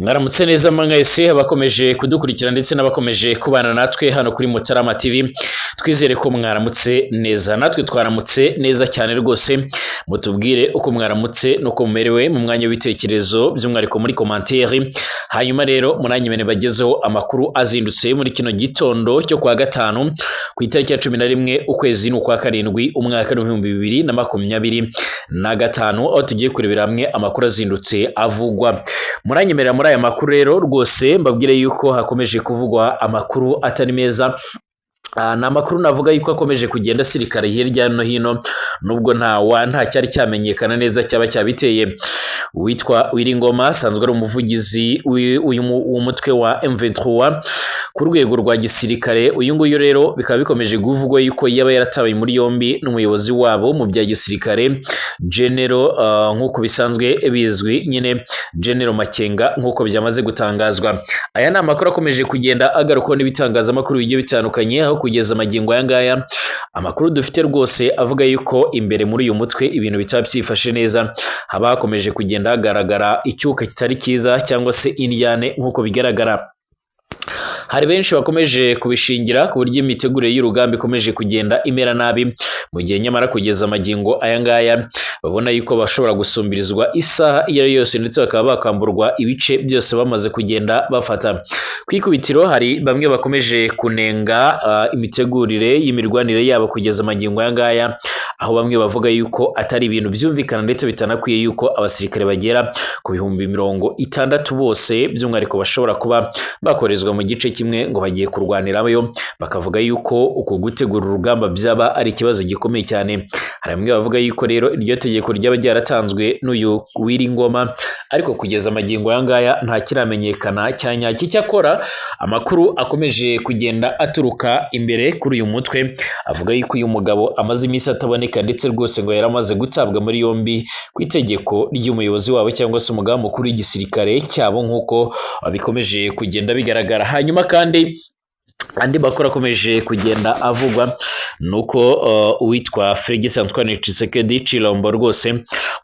Mwaramutse neza mwese abakomeje kudukurikira ndetse n'abakomeje kubana natwe hano kuri Mutarama TV. Twizere ko mwaramutse neza, natwe twaramutse neza cyane rwose. Mutubwire uko mwaramutse n'uko mumerewe mu mwanya w'ibitekerezo, by'umwihariko muri commentaire. Hanyuma rero munanyemene bagezeho amakuru azindutse muri kino gitondo cyo kwa gatanu ku itariki ya 11 ukwezi n'ukwa karindwi umwaka w'2025, aho tugiye kurebera hamwe amakuru azindutse avugwa. Muranyemerera muri aya makuru rero rwose mbabwire yuko hakomeje kuvugwa amakuru atari meza. Ni amakuru navuga yuko akomeje kugenda asirikare hirya no hino, nubwo nta cyari cyamenyekana neza cyaba cyabiteye. Uwitwa Wiringoma asanzwe ari umuvugizi w'umutwe wa M23 ku rwego rwa gisirikare. Uyu nguyu rero bikaba bikomeje kuvugwa yuko yaba yaratawe muri yombi n'umuyobozi wabo mu bya gisirikare General, nk'uko bisanzwe bizwi nyine General Makenga, nk'uko byamaze gutangazwa. Aya ni amakuru akomeje kugenda agarukwaho n'ibitangazamakuru bigiye bitandukanye, aho kugeza amagingo aya ngaya amakuru dufite rwose avuga yuko imbere muri uyu mutwe ibintu bitaba byifashe neza, haba hakomeje kugenda hagaragara icyuka kitari cyiza cyangwa se indyane nk'uko bigaragara. Hari benshi bakomeje kubishingira ku buryo imitegurire y'urugamba ikomeje kugenda imera nabi, mu gihe nyamara kugeza amagingo aya ngaya babona yuko bashobora gusumbirizwa isaha iyo ari yose, ndetse bakaba bakamburwa ibice byose bamaze kugenda bafata. Ku ikubitiro hari bamwe bakomeje kunenga imitegurire y'imirwanire yabo kugeza amagingo aya ngaya, aho bamwe bavuga yuko atari ibintu byumvikana ndetse bitanakwiye yuko abasirikare bagera ku 60,000 bose by'umwihariko bashobora kuba bakorezwa mu gice kimwe ngo bagiye kurwanirayo, bakavuga yuko uku gutegura urugamba byaba ari ikibazo gikomeye cyane. Hari bamwe bavuga yuko rero iryo tegeko ryaba ryaratanzwe n'uyu Wiringoma, ariko kugeza amagingo aya ngaya nta kiramenyekana cya nyacyo. Icyakora amakuru akomeje kugenda aturuka imbere kuri uyu mutwe avuga yuko uyu mugabo amaze iminsi ataboneka, ndetse rwose ngo yaramaze gutabwa muri yombi ku itegeko ry'umuyobozi wabo cyangwa se umugaba mukuru w'igisirikare cyabo, nk'uko bikomeje kugenda bigaragara. Hanyuma kandi andi makuru akomeje kugenda avugwa nuko uwitwa Felix Antoine Tshisekedi Tshilombo rwose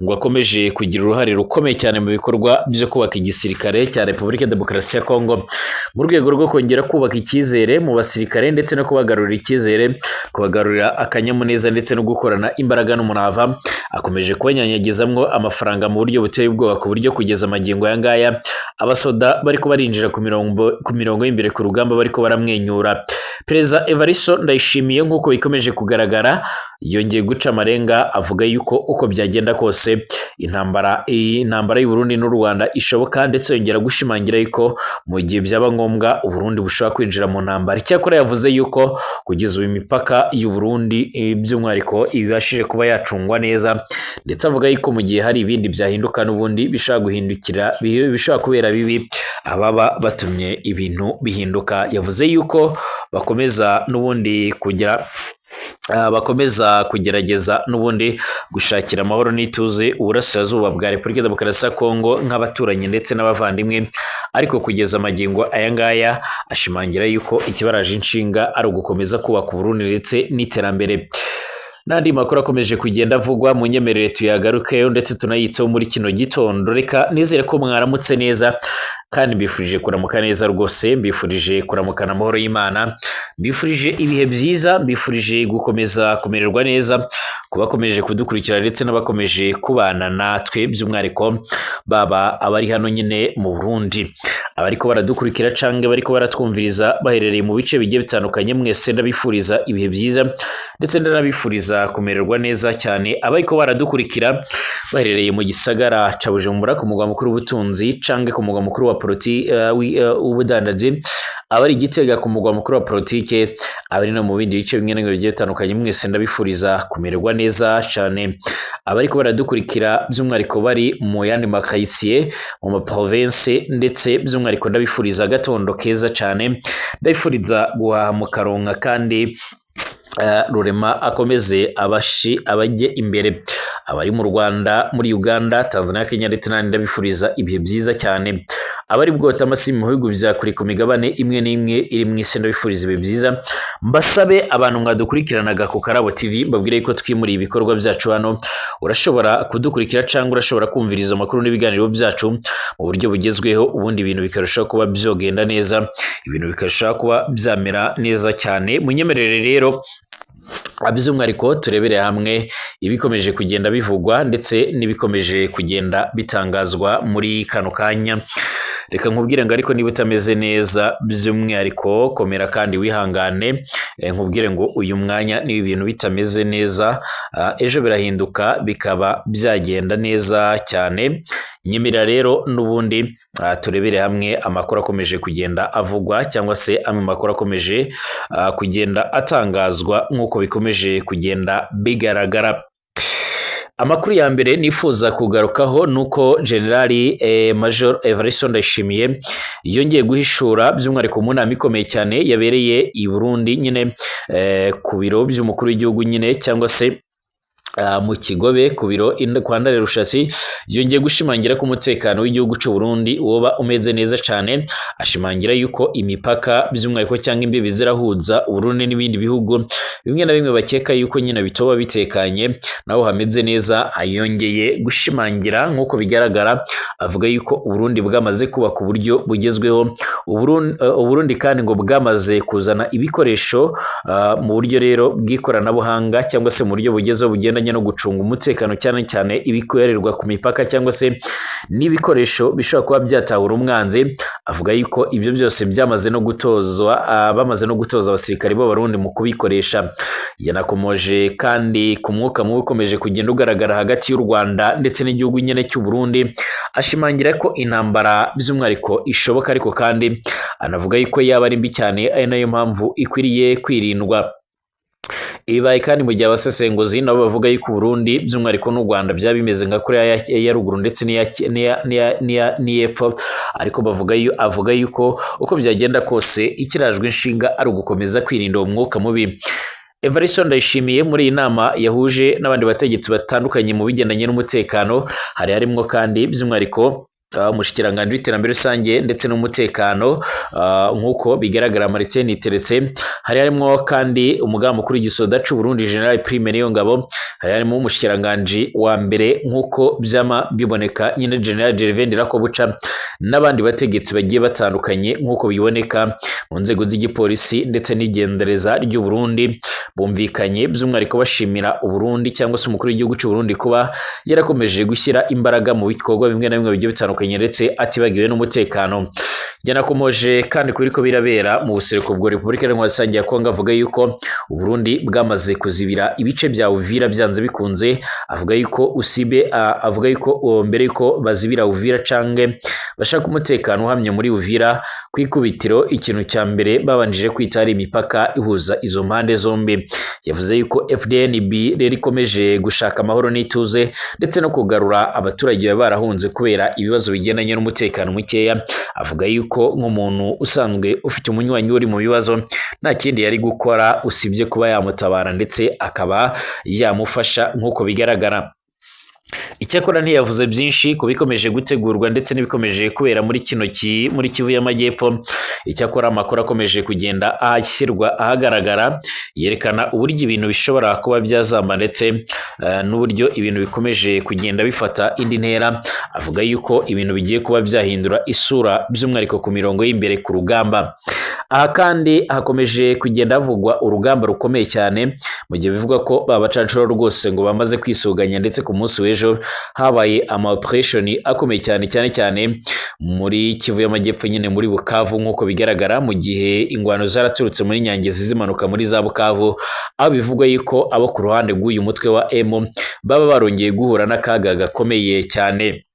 ngo akomeje kugira uruhare rukomeye cyane mu bikorwa byo kubaka igisirikare cya Repubulika Demokarasi ya Kongo, mu rwego rwo kongera kubaka icyizere mu basirikare ndetse no kubagarurira icyizere, kubagarurira akanyamuneza ndetse no gukorana imbaraga n'umurava. Akomeje kubanyanyagizamwo amafaranga mu buryo buteye ubwoba, ku buryo kugeza amagingo aya ngaya abasoda bariko barinjira ku mirongo y'imbere ku rugamba bariko baramwenyura. Perezida Evaristo Ndayishimiye nk'uko bikomeje kugaragara yongeye guca amarenga avuga yuko uko byagenda kose intambara y'u Burundi n'u Rwanda ishoboka, ndetse yongera gushimangira yuko mu gihe byaba ngombwa u Burundi bushobora kwinjira mu ntambara. Icyakora yavuze yuko kugeza ubu imipaka y'u Burundi by'umwihariko ibashije kuba yacungwa neza, ndetse avuga yuko mu gihe hari ibindi byahinduka n'ubundi bishobora guhindukira, bishobora kubera bibi ababa batumye ibintu bihinduka. Yavuze yuko bakomeza n'ubundi kugira bakomeza kugerageza n'ubundi gushakira amahoro n'ituze uburasirazuba bwa Repubulika Demokarasi ya Kongo nk'abaturanyi ndetse n'abavandimwe, ariko kugeza amagingo aya ngaya ashimangira yuko ikibaraje inshinga ari ugukomeza kubaka Uburundi ndetse n'iterambere. N'andi makuru akomeje kugenda avugwa mu nyemerere tuyagarukeyo ndetse tunayitseho muri kino gitondo. Reka nizere ko mwaramutse neza kandi mbifurije kuramuka neza rwose, mbifurije kuramukana amahoro y'Imana, mbifurije ibihe byiza, mbifurije gukomeza kumererwa neza kubakomeje kudukurikira ndetse n'abakomeje kubana natwe, by'umwihariko baba abari hano nyine mu Burundi, abariko baradukurikira canke bariko baratwumviriza baherereye mu bice bigiye bitandukanye, mwese ndabifuriza ibihe byiza ndetse ndanabifuriza kumererwa neza cyane. Abariko baradukurikira baherereye mu gisagara ca Bujumbura ku mugwa mukuru w'ubutunzi canke ku mugwa mukuru wa w'ubudandaji, abari Gitega ku mugwa mukuru wa politike, abari no mu bindi bice bimwe na bimwe bigiye bitandukanye, mwese ndabifuriza kumererwa neza cyane. Abariko baradukurikira by'umwihariko bari mu yandi makayisiye mu ma province, ndetse by'umwihariko ndabifuriza agatondo keza cyane, ndabifuriza guhaha mu karonka kandi Rurema akomeze abashi abajye imbere. Abari mu Rwanda, muri Uganda, Tanzania, Kenya ndetse n'ahandi ndabifuriza ibihe byiza cyane. Abari bwota amasi mu bihugu bya kure ku migabane imwe n'imwe iri mu isi, ndabifuriza ibihe byiza. Mbasabe abantu mwadukurikiranaga ku Karabo TV, mbabwire ko twimuriye ibikorwa byacu hano. Urashobora kudukurikira cyangwa urashobora kumviriza amakuru n'ibiganiro byacu mu buryo bugezweho, ubundi ibintu bikarushaho kuba byogenda neza, ibintu bikarushaho kuba byamera neza cyane. Munyemerere rero by'umwihariko turebere hamwe ibikomeje kugenda bivugwa ndetse n'ibikomeje kugenda bitangazwa muri kano kanya. Reka nkubwire ngo ariko niba utameze neza by'umwihariko komera kandi wihangane. Nkubwire ngo uyu mwanya niba ibintu bitameze neza, ejo birahinduka bikaba byagenda neza cyane. Nyemera rero n'ubundi turebere hamwe amakuru akomeje kugenda avugwa cyangwa se amwe makuru akomeje kugenda atangazwa nk'uko bikomeje kugenda bigaragara. Amakuru ya mbere nifuza kugarukaho nuko Generali Major Evariste Ndayishimiye yongeye guhishura by'umwihariko mu nama ikomeye cyane yabereye i Burundi nyine, ku biro by'umukuru w'igihugu nyine, cyangwa se mu Kigobe ku biro kwa Ndare Rushatsi. Yongeye gushimangira ko umutekano w'igihugu cy'u Burundi woba umeze neza cyane, ashimangira yuko imipaka by'umwihariko cyangwa imbibi zirahuza Burundi n'ibindi bihugu bimwe na bimwe bakeka yuko nyine bitoba bitekanye, naho hameze neza. Ayongeye gushimangira nk'uko bigaragara, avuga yuko Burundi bwamaze kubaka uburyo bugezweho. Uburundi kandi ngo bwamaze kuzana ibikoresho mu buryo rero bw'ikoranabuhanga cyangwa se mu buryo bugezweho bugendanye no gucunga umutekano, cyane cyane ibikorerwa ku mipaka cyangwa se n'ibikoresho bishobora kuba byatahura umwanzi. Avuga yuko ibyo byose byamaze no gutozwa, bamaze no gutoza abasirikari b'Abarundi mu kubikoresha. Yanakomoje kandi ku mwuka mubi ukomeje kugenda ugaragara hagati y'u Rwanda ndetse n'igihugu nyine cy'u Burundi, ashimangira ko intambara by'umwihariko ishoboka, ariko kandi anavuga yuko yaba ari mbi cyane, ari nayo mpamvu ikwiriye kwirindwa. Ibibaye kandi mu gihe abasesenguzi nabo bavuga yuko Burundi by'umwihariko n'u Rwanda byaba bimeze nka Korea ya ruguru ndetse n'iy'epfo, ariko avuga yuko uko byagenda kose ikirajwe inshinga ari ugukomeza kwirinda uwo mwuka mubi. Evariste Ndayishimiye muri iyi nama yahuje n'abandi bategetsi batandukanye mu bigendanye n'umutekano, hari harimo kandi by'umwihariko umushikiranganji w'iterambere rusange ndetse n'umutekano, nk'uko bigaragara Martin Niteretse, hari harimo kandi umugaba mukuru w'igisoda c'u Burundi General Prime Niyongabo, hari harimo umushikiranganji wa mbere nk'uko byama biboneka nyine General Gervais Ndirakobuca, n'abandi bategetsi bagiye batandukanye nk'uko biboneka mu nzego z'igipolisi ndetse n'igendereza ry'u Burundi. Bumvikanye by'umwihariko bashimira Uburundi cyangwa se umukuru w'igihugu c'u Burundi kuba yarakomeje gushyira imbaraga mu bikorwa bimwe na bimwe bigiye bitandukanye ndetse atibagiwe n'umutekano. Yanakomoje kandi kuri ko birabera mu buseruko bwa Repubulika Iharanira Rusange ya Kongo, avuga yuko Uburundi bwamaze kuzibira ibice bya Uvira byanze bikunze. Avuga yuko usibe, avuga yuko mbere yuko bazibira Uvira canke bashaka umutekano uhamye muri Uvira, ku ikubitiro ikintu cya mbere babanjije kwita ari imipaka ihuza izo mpande zombi. Yavuze yuko FDNB rero ikomeje gushaka amahoro n'ituze ndetse no kugarura abaturage barahunze kubera ibibazo bigendanye n'umutekano mukeya. Avuga yuko nk'umuntu usanzwe ufite umunywanyi uri mu bibazo nta kindi yari gukora usibye kuba yamutabara ndetse akaba yamufasha nk'uko bigaragara. Icyakora ntiyavuze byinshi ku bikomeje gutegurwa ndetse n'ibikomeje kubera muri kino muri Kivu y'Amajyepfo. Icyakora amakuru akomeje kugenda ashyirwa ahagaragara yerekana uburyo ibintu bishobora kuba byazamba ndetse n'uburyo ibintu bikomeje kugenda bifata indi ntera. Avuga yuko ibintu bigiye kuba byahindura isura by'umwihariko ku mirongo y'imbere ku rugamba. Aha kandi hakomeje kugenda havugwa urugamba rukomeye cyane, mu gihe bivugwa ko babacancuro rwose ngo bamaze kwisuganya, ndetse ku munsi w'ejo habaye ama operation akomeye cyane cyane cyane muri Kivu y'Amajyepfo nyine muri Bukavu nk'uko bigaragara, mu gihe ingwano zaraturutse muri Nyangezi zimanuka muri za Bukavu, aho bivugwa yuko abo ku ruhande rw'uyu mutwe wa M baba barongeye guhura n'akaga gakomeye cyane.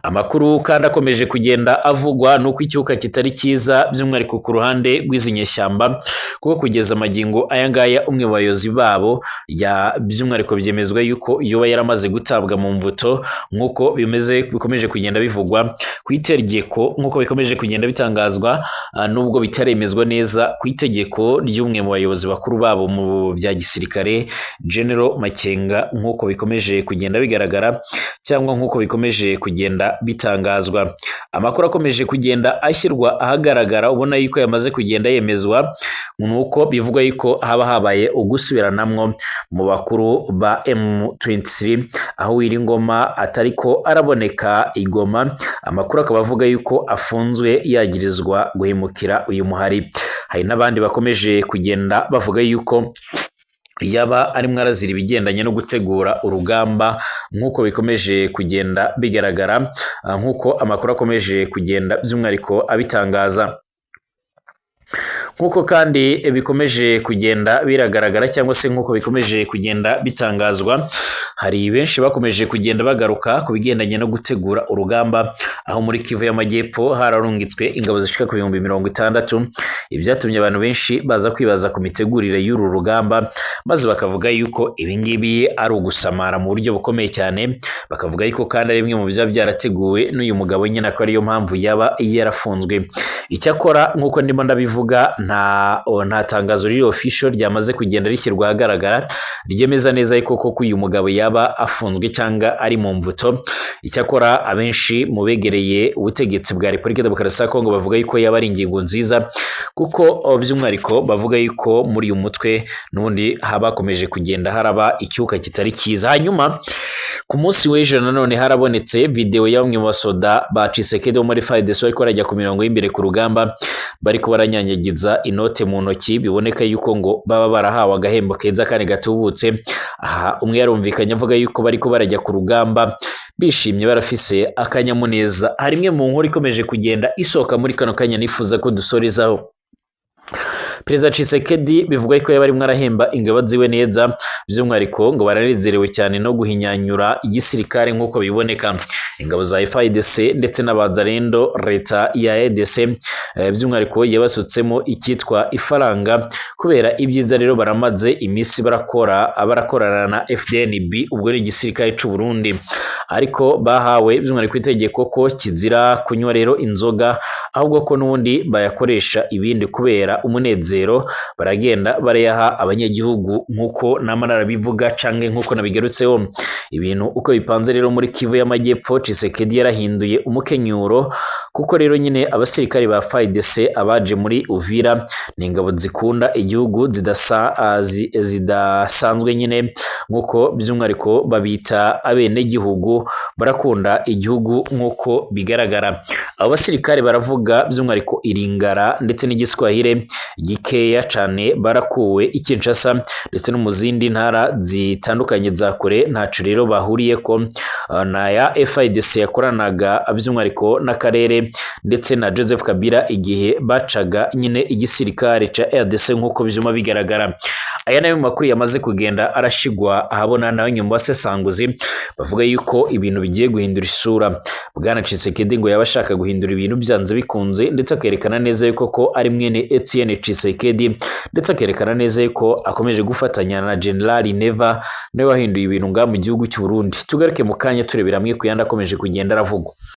Amakuru kandi akomeje kugenda avugwa nuko icyuka kitari cyiza by'umwihariko ku ruhande rw'izi nyeshyamba, kuko kugeza amagingo aya ngaya umwe mu bayobozi babo ya by'umwihariko byemezwa yuko yoba yaramaze gutabwa mu mvuto nk'uko bimeze bikomeje kugenda bivugwa ku itegeko, nk'uko bikomeje kugenda bitangazwa nubwo bitaremezwa neza ku itegeko ry'umwe mu bayobozi bakuru babo mu bya gisirikare General Makenga, nk'uko bikomeje kugenda bigaragara cyangwa nk'uko bikomeje kugenda kugenda bitangazwa. Amakuru akomeje kugenda ashyirwa ahagaragara, ubona yuko yamaze kugenda yemezwa, nuko bivugwa yuko haba habaye ugusubiranamwo mu bakuru ba M23, aho Willy Ngoma atariko araboneka i Goma. Amakuru akaba avuga yuko afunzwe yagirizwa guhemukira uyu muhari. Hari n'abandi bakomeje kugenda bavuga yuko yaba arimo arazira ibigendanye no gutegura urugamba, nk'uko bikomeje kugenda bigaragara, nk'uko amakuru akomeje kugenda by'umwihariko abitangaza. Nk'uko kandi bikomeje kugenda biragaragara cyangwa se nk'uko bikomeje kugenda bitangazwa, hari benshi bakomeje kugenda bagaruka ku bigendanye no gutegura urugamba, aho muri Kivu y'Amajyepfo hararungitswe ingabo zishika ku 60,000, ibyatumye abantu benshi baza kwibaza ku mitegurire y'uru rugamba, maze bakavuga yuko ibingibi ari ugusamara mu buryo bukomeye cyane. Bakavuga yuko kandi ari bimwe mu biba byarateguwe n'uyu mugabo nyine, ko ariyo mpamvu yaba yarafunzwe. Icyakora nk'uko ndimo ndabivuga, nta tangazo riri official ryamaze kugenda rishyirwa ahagaragara ryemeza neza yuko koko uyu mugabo yaba afunzwe cyangwa ari mu mvuto. Icyakora abenshi mu begereye ubutegetsi bwa Repubulika Demokarasi ya Kongo bavuga yuko yaba ari ingingo nziza, kuko by'umwihariko bavuga yuko muri uyu mutwe n'ubundi haba hakomeje kugenda haraba icyuka kitari cyiza. Hanyuma ku munsi w'ejo nanone harabonetse video ya bamwe mu basoda ba Tshisekedi bo muri FARDC bariko barajya ku mirongo y'imbere ku rugamba, bariko baranyanyagiza inote mu ntoki, biboneka yuko ngo baba barahawe agahembo keza kandi gatubutse. Aha umwe yarumvikanye avuga yuko bariko barajya ku rugamba bishimye, barafise akanyamuneza. Hari imwe mu nkuru ikomeje kugenda isohoka muri kano kanya nifuza ko dusorezaho. Perezida Tshisekedi bivugwa ko yaba arimo arahemba ingabo ziwe neza, by'umwihariko ngo baranezerewe cyane no guhinyanyura igisirikare nk'uko biboneka. Ingabo za FARDC ndetse n'abazarendo leta ya EDC by'umwihariko yabasutsemo icyitwa ifaranga kubera ibyiza rero baramaze iminsi barakorana na FDNB, ubwo ni igisirikare cy'u Burundi, ariko bahawe by'umwihariko itegeko ko kizira kunywa rero inzoga, ahubwo ko n'ubundi bayakoresha ibindi kubera umunezero, baragenda barayaha abanyagihugu nk'uko nama narabivuga canke nk'uko nabigarutseho. Ibintu uko bipanze rero muri Kivu y'Amajyepfo, Tshisekedi yarahinduye umukenyuro, kuko rero nyine abasirikare ba FARDC abaje muri Uvira ni ingabo zikunda igihugu zidasanzwe nyine, nk'uko by'umwihariko babita abenegihugu, barakunda igihugu nk'uko bigaragara. Abo basirikare baravuga by'umwihariko iringara ndetse n'igiswahili gikeya cyane, barakuwe i Kinshasa ndetse no mu zindi ntara zitandukanye za kure, ntaco rero bahuriye ko na ya FARDC yakoranaga by'umwihariko n'akarere ndetse na Joseph Kabila igihe bacaga nyine igisirikare ca RDC nk'uko byuma bigaragara. Aya nayo makuru yamaze kugenda arashigwa ahabona nawe nyuma basesanguzi bavuga yuko ibintu bigiye guhindura isura. Bwana Tshisekedi ngo yaba ashaka guhindura ibintu byanze bikunze, ndetse akerekana neza yuko ko ari mwene Etienne Tshisekedi, ndetse akerekana neza yuko akomeje gufatanya na General Neva nawe wahinduye ibintu nga mu gihugu cy'u Burundi. Tugaruke mu kanya turebera hamwe ku yandi akomeje kugenda aravugwa.